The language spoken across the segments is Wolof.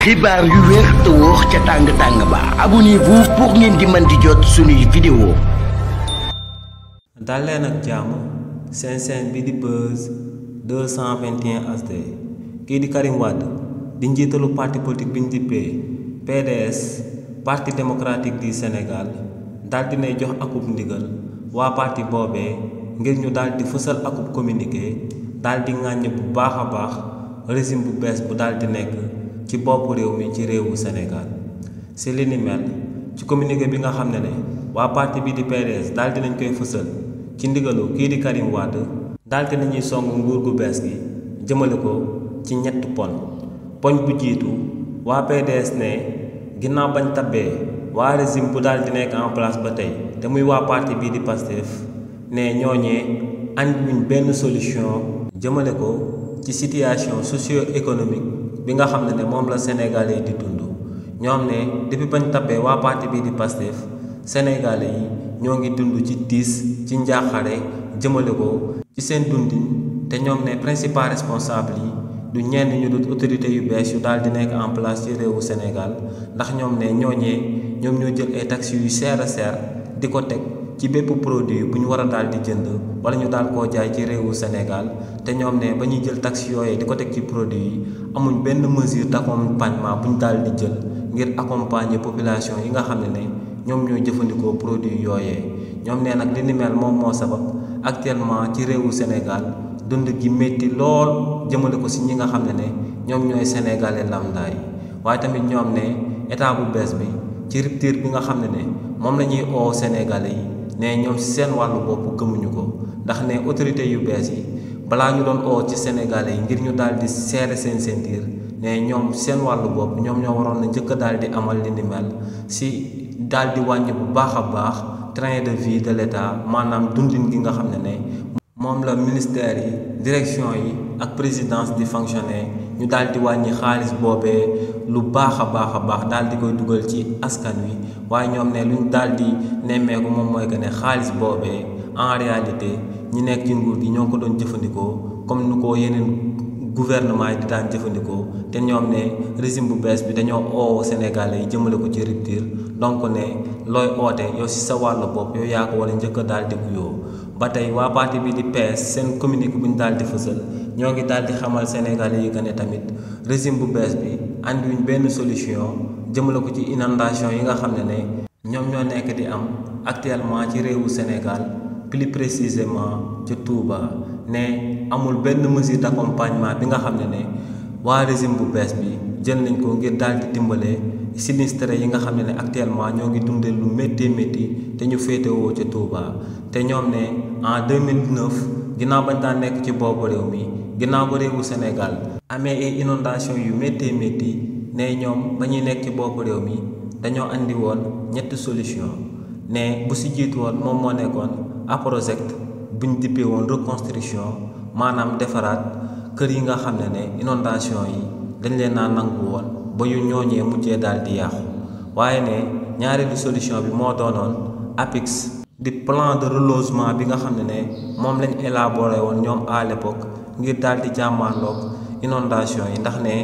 xibaar yu wér te wóor ca tàng ba abonnez-vous pour ngeen di mën di jot suñuy vidéo. dal leen ak jàmm seen chaîne bi di Buzz 221 HD kii di Karim Wade di njiitalu parti politique bi ñu dippee PDS parti démocratique du Sénégal dal dinay jox akub ndigal waa parti boobee ngir ñu dal di fësal akub communiqué dal di ŋàññ bu baax a baax régime bu bees bu dal di nekk ci bopp réew mi ci réewu Sénégal si li ni mel ci communiqué bi nga xam ne waa parti bi di PDS dal dinañ koy fësal ci ndigalu kii di Karim Wade dal dinañuy song nguur gu bees gi jëmale ko ci ñett poñ bu jiitu waa PDS ne ginnaaw bañ tabbee waa régime bu dal di nekk en place ba tey te muy waa parti bii di Pastef ne ñooñee andiwuñ benn solution jëmale ko ci situation socio-économique bi nga xam ne moom la Sénégalais yi di dund ñoom ne depuis bañ tabbee waa parti bii di Pastef Sénégalais yi ñoo ngi dund ci tiis ci njaaxare jëmale ko ci seen dundin te ñoom ne principal responsable yi du ñenn ñu dul autorité yu bees yu daal di nekk en place ci réewu Sénégal ndax ñoom ne ñooñee ñoom ñoo jël ay taxes yu seer a seer di ko teg ci bépp produit bu ñu war a daal di jënd wala ñu daal koo jaay ci réewu Sénégal te ñoom ne ba ñuy jël taxes yooyee di ko teg ci produit yi amuñ benn mesure d'accompagnement bu ñu daal di jël ngir accompagner population yi nga xam ne ñoom ñooy jëfandikoo produit yooyee ñoom ne nag li ni mel moom moo sabab actuellement ci réewu Sénégal dund gi métti lool jëmale ko si ñi nga xam ne ñoom ñooy sénégalais lambda yi waaye tamit ñoom ne état bu bees bi ci rupture bi nga xam ne moom la ñuy oo sénégalais yi ne ñoom si seen wàllu bopp gëmuñu ko ndax ne autorité yu bees yi balaa ñu doon oo ci sénégalais yi ngir ñu daal di serré seen ceinture ne ñoom seen wàllu bopp ñoom ñoo waroon na njëkk a daal di amal li ni mel si daal di wàññi bu baax a baax train de vie de l'état maanaam dundin gi nga xam ne moom la ministère yi direction yi ak présidence di fonctionner ñu daal di wàññi xaalis boobee lu baax a baax daal di koy dugal ci askan wi waaye ñoom ne luñ daal di nemmeeku moom mooy que ne xaalis boobee en réalité ñi nekk ci nguur gi ñoo ko doon jëfandikoo comme nu ko yeneen gouvernement yi di daan jëfandikoo te ñoom ne régime bu bees bi dañoo oo Sénégalais yi jëmale ko ci rupture donc ne looy oote yow si sa wàllu bopp yow yaa ko war a njëkk a daal di wuyoo ba tey waa parti bi di PS seen communiqué bu ñu daal di fësal ñoo ngi daal di xamal Sénégalais yi que ne tamit régime bu bees bi andiwuñ benn solution jëmale ko ci inondation yi nga xam ne ñoom ñoo nekk di am actuellement ci réewu Sénégal plus précisément ci Touba ne amul benn mesure d'accompagnement bi nga xam ne waa régime bu bees bi jël nañ ko ngir daal di dimbale sinistré yi nga xam ne actuellement ñoo ngi dundee lu métti te ñu féetewoo ca Touba te ñoom ne en 2009 ginnaaw bañ daan nekk ci boobu réew mi ginnaaw ba réewu Sénégal amee ay inondation yu métti ne ñoom ba ñuy nekk ci boobu réew mi dañoo andi woon ñetti solution ne bu si jiitu woon moom moo nekkoon projet buñ dippee woon reconstruction maanaam defaraat kër yi nga xam ne inondation yi dañ leen naa nangu woon ba yu ñooñee mujjee daal di yàqu waaye ne ñaareelu solution bi moo doonoon APIX di plan de relogement bi nga xam ne moom lañ élaboré woon ñoom à l'époque ngir daal di jàmmaarloog inondation yi ndax ne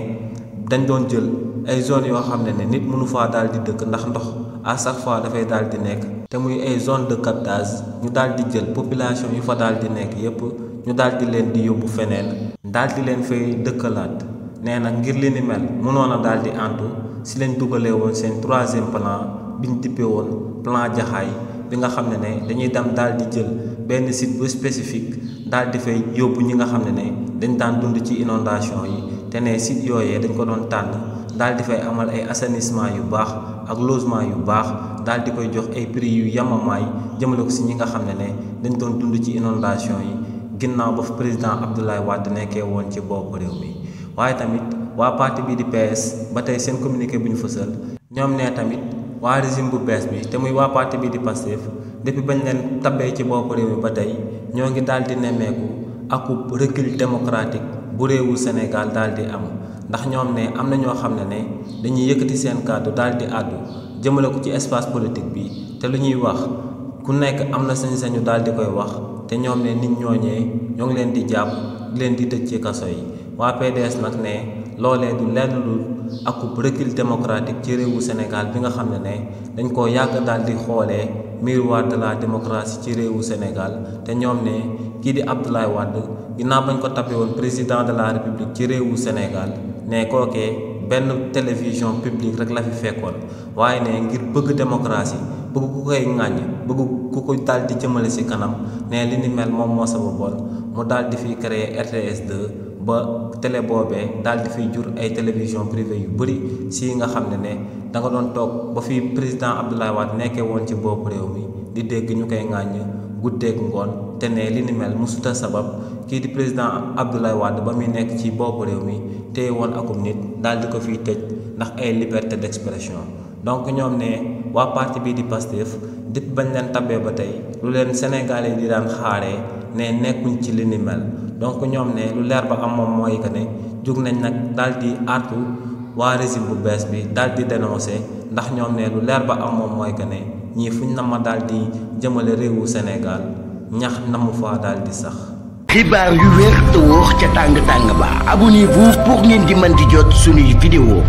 dañ doon jël ay zones yoo xam ne nit mënu faa daal di dëkk ndax ndox à chaque fois dafay daal di nekk te muy ay zone de captage ñu daal di jël population yu fa daal di nekk yépp ñu daal di leen di yóbbu feneen daal di leen fay dëkkalaat nee na ngir li ni mel mënoon a daal di antu si leen dugalee woon seen troisième plan bi ñu dippee woon plan jaxaay bi nga xam ne dañuy dem daal di jël benn site bu spécifique daal di fay yóbbu ñi nga xam ne dañ daan dund ci inondation yi te ne site yooyee dañ ko doon tànn daal di fay amal ay assainissement yu baax ak logement yu baax daal di koy jox ay prix yu yamamaay jëmale ko si ñi nga xam ne dañ doon dund ci inondation yi ginnaaw ba fa président Abdoulaye Wade nekkee woon ci bopp réew mi waaye tamit waa parti bi di PS ba tey seen communiqué bu ñu fësal ñoom ne tamit waa régime bu bees bi te muy waa parti bi di Pastef depuis bañ leen tabbee ci bopp réew mi ba tey ñoo ngi daal di nemmeeku akub recul démocratique bu réewu Sénégal daal di am ndax ñoom ne am na ñoo xam ne dañuy yëkkati seen kàddu daal di àddu jëmale ko ci espace politique bi te lu ñuy wax ku nekk am na sañ-sañu daal di koy wax te ñoom ne nit ñooñee ñoo ngi leen di jàpp di leen di tëj ci kaso yi waa PDS nag ne loolee du lenn lu akub recul démocratique ci réewu Sénégal bi nga xam ne dañ koo yàgg daal di xoolee miroir de la démocratie ci réewu Sénégal te ñoom ne kii di Abdoulaye Wade ginnaaw bañ ko tapé woon président de la république ci réewu Sénégal ne kookee benn télévision publique rek la fi fekkoon waaye ne ngir bëgg démocratie bëgg ku koy ŋàññ bëgg ku ko daal di jëmale ci kanam ne li ni mel moom moo sababoon mu daal di fi créer RTS 2 ba télé boobee daal di fiy jur ay télévision privée yu bëri si nga xam ne da nga doon toog ba fi président Abdoulaye Wade nekkee woon ci bopp réew mi di dégg ñu koy ŋàññ guddeeg ngoon te ne li ni mel musuta sabab kii di président Abdoulaye Wade ba muy nekk ci bopp réew mi téye woon akum nit daal di ko fiy tëj ndax ay liberté d'expression. donc ñoom ne waa parti bii di Pastef depuis bañ leen tabee ba tey lu leen Sénégalais di daan xaaree ne nekkuñ ci li ni mel donc ñoom ne lu leer ba am moom mooy que ne jug nañ nag daal di artu waa régime bu bees bi daal di dénoncer ndax ñoom ne lu leer ba am moom mooy que ne ñii fuñ na ma daal di jëmale réewu Sénégal ñax namu faa daal di sax. xibaar yu wér te wóor ca tàng tàng ba abonnez-vous pour ngeen di mën di jot suñuy vidéo